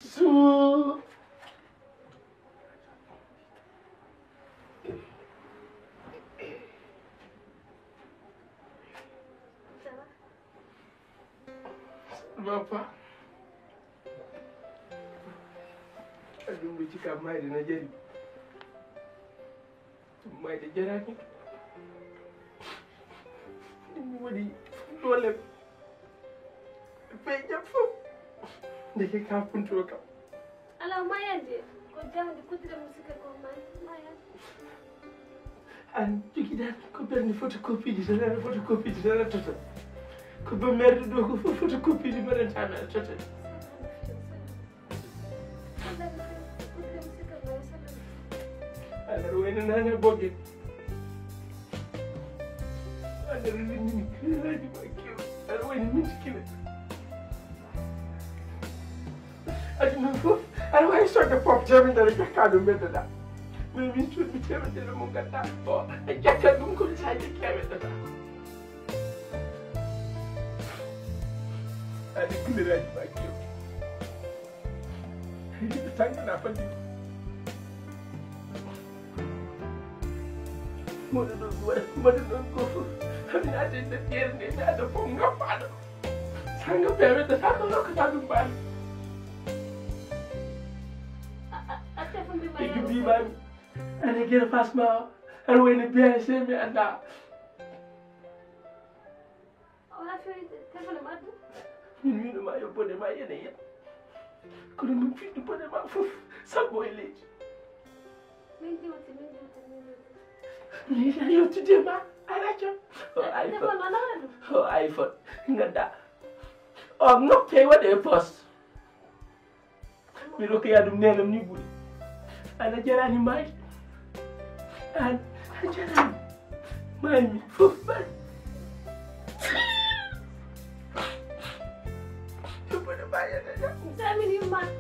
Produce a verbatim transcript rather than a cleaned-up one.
Su. Papa. Aɗum ɓe cika mayde na jari. Mayde jarani. Ɗum waɗi doole. Ɓe jam fof. Ndeke ka punto kam. Ala mayande ko jawdi kudre musika ko man mayande. An jogiɗa ko ɓerne photocopie ji tan, ana photocopie ji tan attata. Ko ba merde ɗo ko fof photocopie ji mbaɗanta mi attata. Aɗa wayno nane bogge. Aɗa rimini kilaaji ma kew. Aɗa wayno minti kila. Aduna fof aɗa wawi sodde pop temedere jakka ɗum ɓeddoɗa. Mais min sodmi temedere mo ganduɗa o a jakka ɗum ko sa jakki a ɓeddoɗa. Aɗa kiliraji ma kew. Yiɗi tangana fandi. Moɗo ɗon waɗa moɗo ɗon ko fof. Hami naata e nder ƴeere nde mi ada fof ngappaɗo. Sanga ɓe weddata ko rokkata ɗum baali. Ɓe jubimami. Aɗa gere fasma. Aɗa wayno bien se mi anda. Wala fewi téléphone am addu. Min wiino ma yo bone ma yene yen. Kono min fiɗɗi bone ma fof sabbo e leydi. Min jewti min jewti min jewti. Min yiɗa yewtude ma. Ara jam. O iPhone. O iPhone. Ganda o noppe waɗe poste. Mi rokkoya ɗum nenam ni ɓuri. Ana jarani mayi. An a jarani mayi mi fof bari. Ɗum ɓuri mayi ana jam. Samin yumma.